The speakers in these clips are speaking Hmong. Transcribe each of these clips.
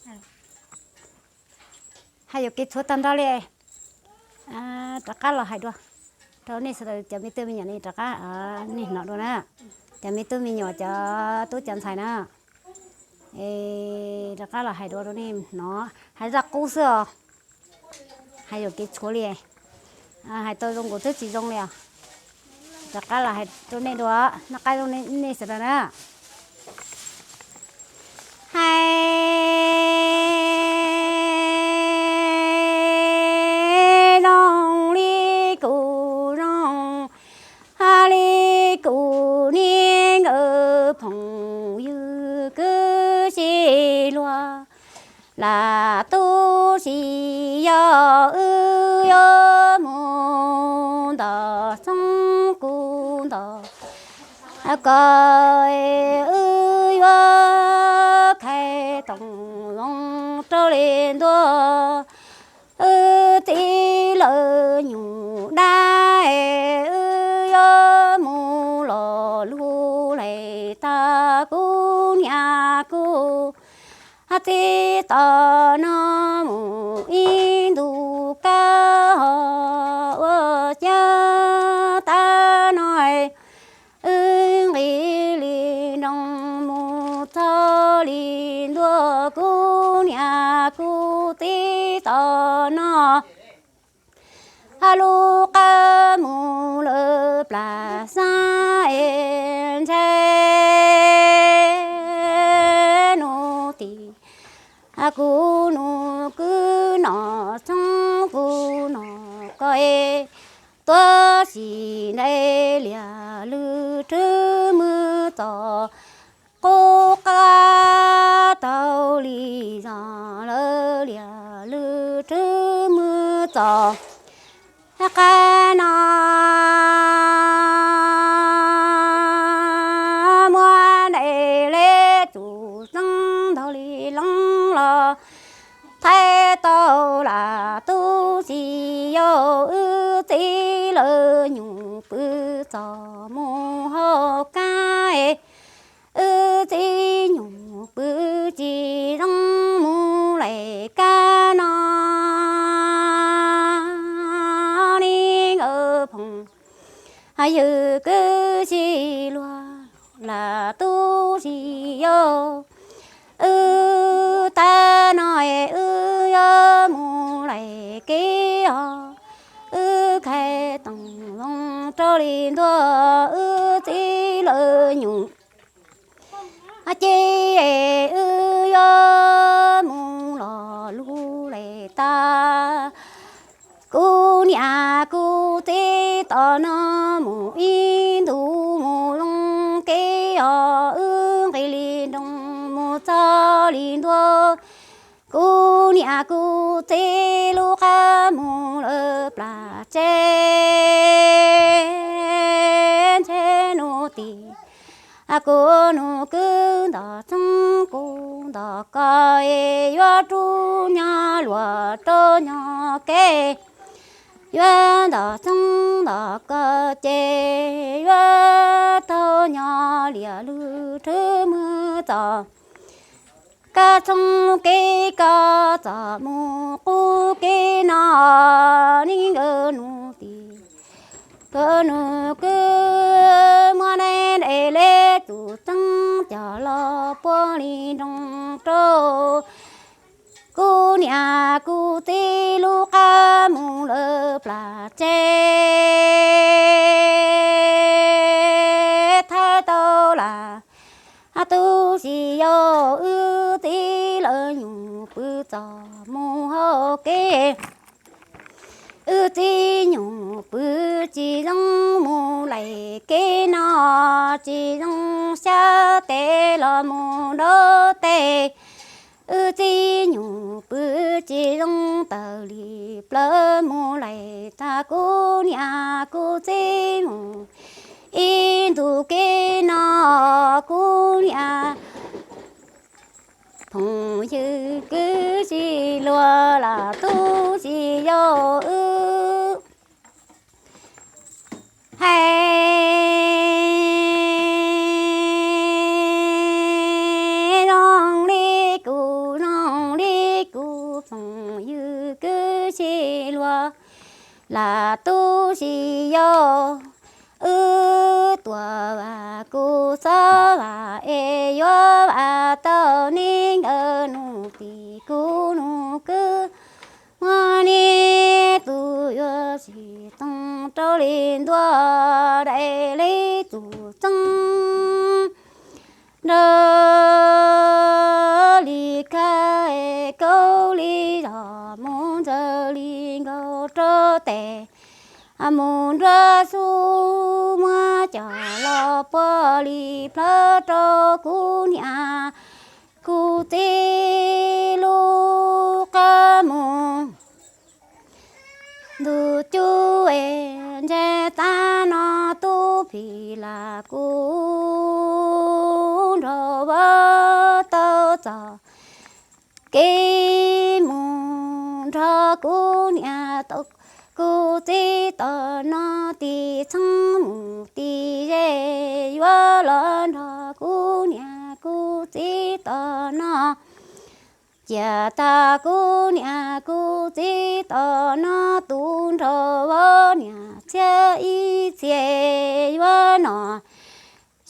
Hais yuam kev tshuav tag nrho li, rov qab los hais dua rau nej sawv daws cov me tub me nyuam nej rov qab, nej hnov dua na. Cov me tub me nyuam cov tub cov ntxhais na, es rov qab los hais dua rau nej hnov, hais zaj qub xwb os. Hais yuam kev tshuav li, hais tau zoo nkaus twb tsis zoo li os. Rov qab los hais rau nej dua, noj qab zoo nej sawv daws na. Hais zoo li kuv zoo, hais li kuv niag nkawd phooj ywg kwv tij luag, lam tu si yog wb yuav mus ntom txheeb kuv ntom koj, wb yuav khai toom zoo rau li ntuj. Wb txiv lawv nyuj dab, wb yuav mus los lug lais tag kuv niam kuv txiv tom no mus ib ntus kab ho ua cas tag no wb nqis li nroog mus txog li ntuj kuv niam kuv txiv tom no. Lub qab mus lawm plas xab es ntshe nus tim kuv nus kwv nom txheeb kuv nom koj es tuav sim ntev liam lwm rwb mwg txos. Qub qab taug li zos lawm liam lwm rwb mwg txos. Qab no muab ntes li tsum xeeb ntaug li leeb los thaij tau lam tu si yau wb txiv lawv nyuj pw txos mus hauv kab es wb txiv nyuj pw tsis zoo mus lais kab no. Li nkawd phooj ywg kwv tij luag lam tu si yau wb tag no es wb yuav mus lais kev os. Wb khai toom zoo rau li ntuj wb txiv lawv nyuj ces wb yuav mus los lug lais tag kuv niam kuv txiv tom no mus ib ntus mus zoo kev os. Wb nqis li nroog mus txog li ntuj kuv niam kuv txiv lub qab mus lawm plas tsev ntshe nus tim kuv nus kwv ntom txheeb kuv ntom koj es yuav rub nyob luag rau nyob kev. Yuav ntom txheeb ntom koj ces yuav taug nyob liam lwm rwb mwg txos. Kab txheeb kev koj txom mus qub kev no. Li nkawd nus tim nkawd nus kwv muab ntes li tsum xeeb coj los puag li nroog rau kuv niam kuv txiv lub qab mus lawm plas tsev. Thaij tau lam tu si yau wb txiv lawv nyuj pw txos mus hauv kev. Wb txiv nyuj pw tsis zoo mus lais kev no, tsis zoo xyab tes los mus nrauv tes. Wb txiv nyuj pw tsis zoo tawm li plawv mus lais tag kuv niam kuv txiv mus ib ntus kev no. Kuv niam phooj ywg kwv tij luag lam tu si yau wb hais zoo li kuv zoo li lam tub si yau, wb tuam vas kuv xob vas es yuav vas tau neej nkawd nus tim kuv nus kwb. Muaj nej tus yuav tsis toog rau li ntuaj dais li tus txeeb nrog li khab kaub li zog mus ntxaws li nkaus rau tes mus nruab xub muab cov los puag li plhawv rau kuv niam kuv txiv lub qab mus. Ntuj cub es ntshe tag no tub phim lam kuv nrog vauv tau txoj kev mus nrog kuv niam tau kuv txiv tom no tim txheeb mus tim ze, yuav los nrog kuv niam kuv txiv tom no. Cia tag kuv niam kuv txiv tom no tu nrog vauv niam txhiab ib txhia yuav nom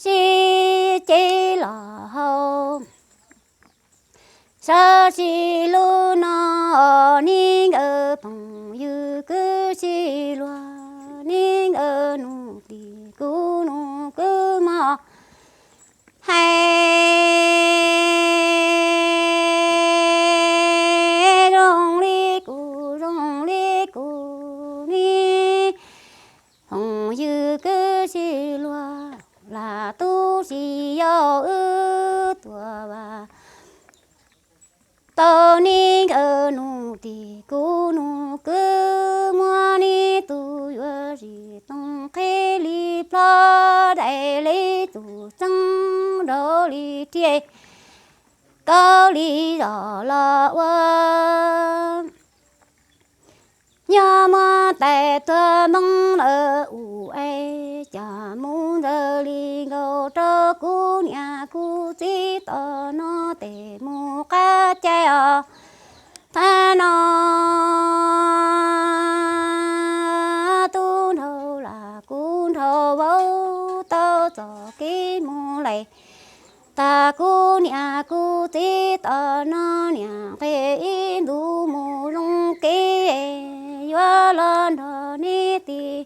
sib ceg los haus. Sawv tsis lub no, neej nkawd phooj ywg kwv tij luag, neej nkawd nus tim kuv nus kwv mog. Hais zoo li kuv zoo li kuv ne, phooj ywg kwv tij luag, lam tub si yau wb tuam vas tau neej nkawd nus tim kuv nus kwv. Muaj nej tus yuav tsis toog qhib li plhawv dais li tus txeeb nrog li riam kaub li zog los ua. Yog muab tais tuag npoob lawm ub es coj mus ntxaws li nkaus rau kuv niam kuv txiv tom no tes mus qab caij os. Tag no tub nrog lam kuv nrog vauv tau txoj kev mus lawm. Tag kuv niam kuv txiv tom no niam nqis ib ntus mus zoo kev, yuav los nrog nej tim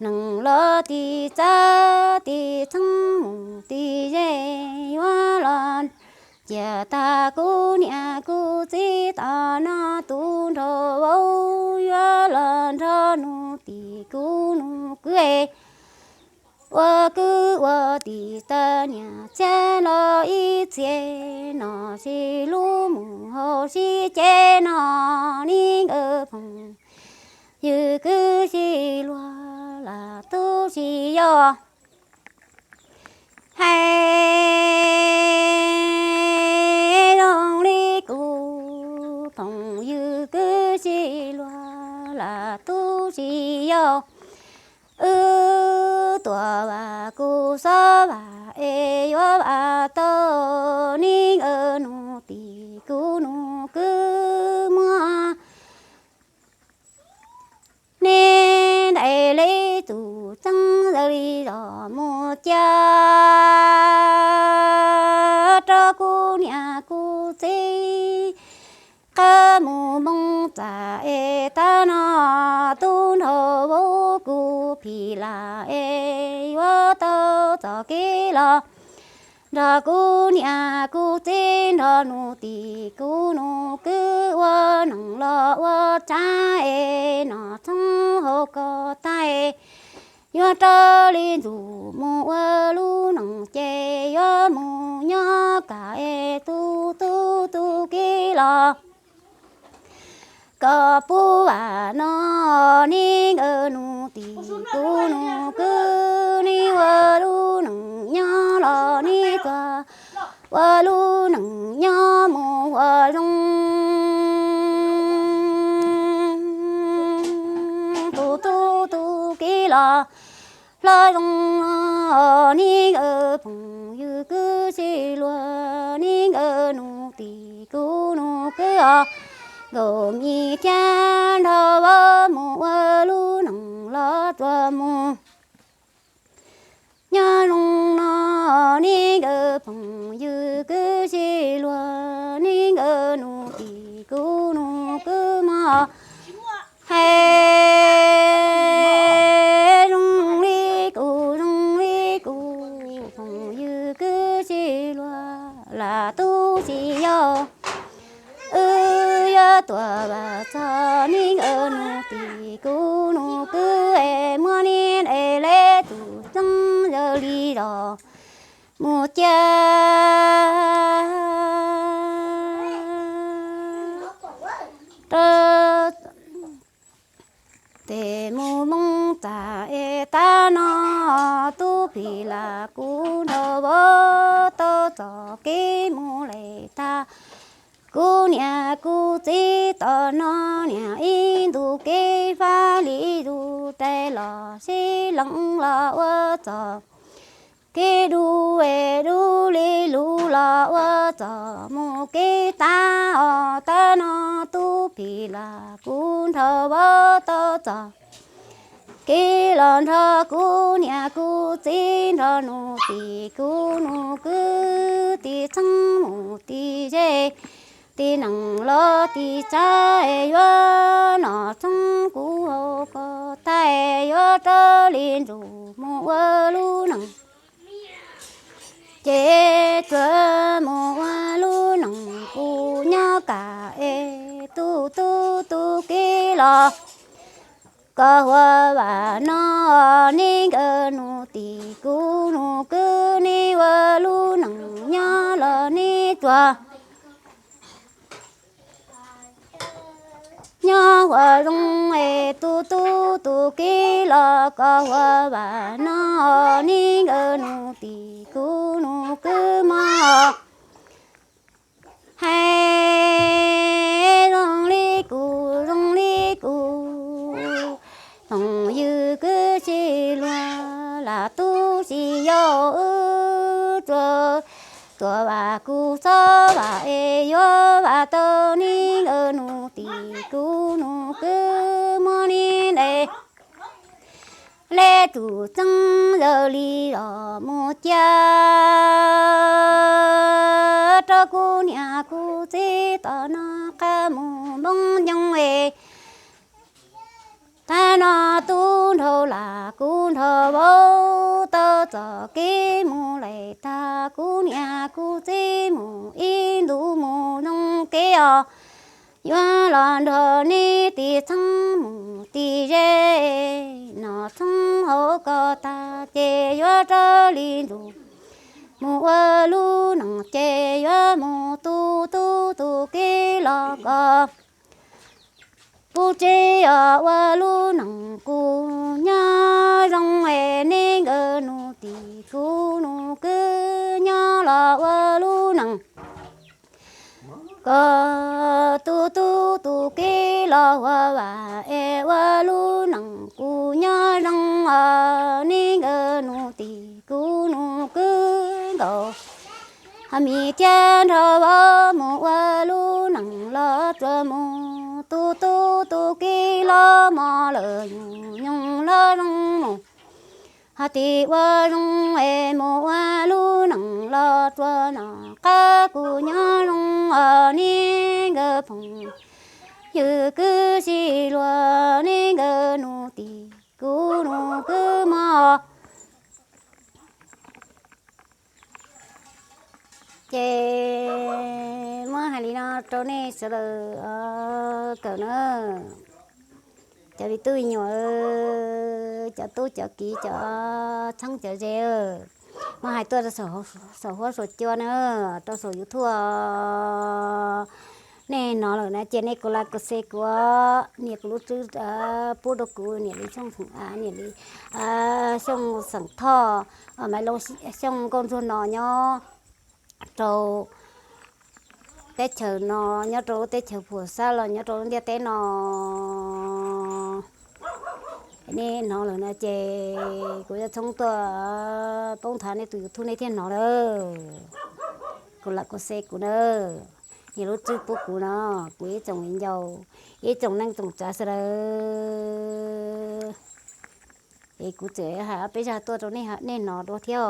neeg los tim txawv tim txheeb mus tim ze, yuav los cia tag kuv niam kuv txiv tom no tu nrog vauv yuav los nrog nus tim kuv nus kwv. Ua kwv ua tij tau niam txiv los ib txhia, nom sib hlub mus haus sib ceg no, neej nkawd phooj ywg kwv tij luag, lam tub si yau. Hais zoo li kuv phooj ywg kwv tij luag, lam tub si yau. Wb tuam vas kuv xob vas es yuav vas tau neej nkawd nus tim kuv nus kwv. Muab nej ntais li tus txeeb ntxaws li zog mus cia rau kuv niam kuv txiv qab mus npoo txaj es tag no tub nrog vauv kuv phim lam es yuav tau txoj kev los nrog kuv niam kuv txiv nrog nus tim kuv nus kwv ua neej los ua tsav es noj tshoob haus kos tag es yuav raws li ntxuj mus ua lub neej ces yuav mus nyob kam es tu tu tu kev los kom puv vam no. Neej nkawd nus tim kuv nus kwv, nej ua lub neej nyob los nej txuas ua lub neej nyob mus ua zoo tu tu tu kev los hlob zoo. Neej nkawd phooj ywg kwv tij luag, neej nkawd nus tim kuv nus kwv os. nkauj me thiab nrog vauv mus ua lub neej los tsuas mus nyob zoo no. Nej nkawd phooj ywg kwv tij luag, nej nkawd nus tim kuv nus kwv mog, hais zoo li kuv zoo li kuv, phooj ywg kwv tij luag, lam tub tsis yog wb yuav tuaj vam txog nej nkawd nus tim kuv nus kwv es muab nej es leb tus txeeb yawg li los mus cia rau tes mus moo txaj es tag no tub phim lam kuv nrog vauv tau txoj kev mus lawm tag. Kuv niam kuv txiv tom no niam ib ntu kev faj li zus tais los sib lees los ua txoj kev dub es dub li lus los ua txoj mus kev tag os. Tag no tub phim lam kuv nrog vauv tau txoj kev los nrog kuv niam kuv txiv nrog nus tim kuv nus kwv, tim txheeb mus tim ze, tim neej los tim tsav es yuav noj tshoob kuv haus koj tag es yuav raws li ntsuj mus ua lub neej. Ces tsuas mus ua lub neej kuv nyob kam es tu tu tu kev los kom huam vam no. Nej nkawd nus tim kuv nus kwv, nej ua lub neej nyob los nej tsuas nyob huam zoo es tu tu tu kev los kom huam vam no. Nej nkawd nus tim kuv nus kwv mog, hais zoo li kuv zoo li kuv, phooj ywg kwv tij luag, lam tub tsis yog wb tsuas tuaj vam kuv txhob vam es yuav vam tau. Nej nkawd nus tim kuv nus kwv muab nej es leb tus txeeb yawg li los mus cia rau kuv niam kuv txiv tom no qab mus npoo ncoog es tag no tub nraug lam kuv nrog vauv tau txoj kev mus lawm tag. Kuv niam kuv txiv mus ib ntus mus zoo kev os, yuav los nrog nej tim txheeb mus tim ze, noj tshoob haus koj tag ces yuav raws li ntsuj mus ua lub neej ces yuav mus tu tu tu kev los kom puv tsev os. Ua lub neej kuv nyob zoo es nej nkawd nus tim kuv nus kwv nyob los ua lub neej kom tu tu tu kev los huam vam es ua lub neej kuv nyob zoo os. Nej nkawd nus tim kuv nus kwv nkaus, hais me thiab nrog vauv mus ua lub neej los tsuas mus tu tu tu kev los mos lawm nyoos nyoos los zoo mus. Hais tias ua zoo es mus ua lub neej los tsuas noj qab kuv nyob zoo os. Nej nkawd phooj ywg kwv tij luag, nej nkawd nus tim kuv nus kwv mog. Ces muab hais li no rau nej sawv daws kawm na, cov viv tub viv nyuam, cov tub cov kiv, cov txheeb cov ze, muab hais tuaj saum huab saum cua na, rau saum YouTube. Nej hnov lawm na ces nej kuv like kuv share kuv, nias kuv lub tswb pub rau kuv niam li Xyooj, niam li Xyooj Xeem Thoj, Maiv Loo, Xyooj Nkauj Ntsuag no nyob rau teb chaws no, nyob rau lub teb chaws Phum Xab los nyob rau lub ntiaj teb no. Nej hnov lawm na ces kuv yuav txhoob tuaj poob nthav nej tus YouTube nej thiaj hnov lawm. Kuv like kuv share kuv nawb. Niam lub tswb pub kuv no, kuv ib tsoom viv ncaus, ib tsoom neej tsoom tsav sawv daws, es kuv txawm hais ob peb zaj tuaj rau nej, nej hnov dua thiab os.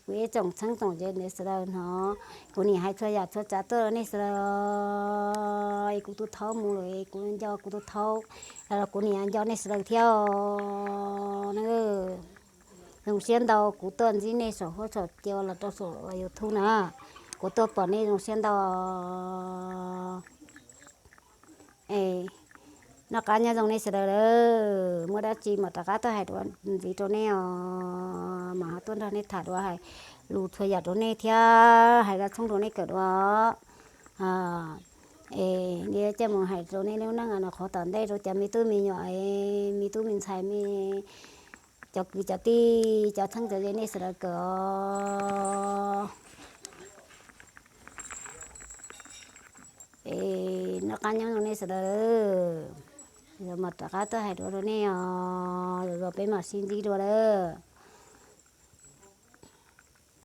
Kuv ib tsoom txheeb tsoom ze sawv daws hnov, kuv niam hais txhua yam txhua tsav tuaj rau nej sawv daws, es kuv tus thaub mus lawm, kuv nco kuv tus thaub, los kuv niam nco nej sawv daws thiab os. Zoo siab ntau kuv tuaj ntsib nej saum huab saum cua los rau saum YouTube na, kuv tuaj pom nej zoo siab ntau. Es noj qab nyob zoo nej sawv daws lawm, muaj dab tsi mam rov qab tuaj hais dua ntxiv rau nej os, mam ho tuaj nrog nej tham dua hais lus txhua yam rau nej thiab hais zaj txheeb rau nej kawm dua. Es nws coj mus hais rau nej lub neej no qhov tom ntej rau cov me tub me nyuam, me tub me ntxhais, me cov kwv cov tij, cov txheeb cov ze nej sawv daws kawm os. Es noj qab nyob zoo nej sawv daws, mam rov qab tuaj hais dua rau nej os, peb mam sib ntsib dua lawm.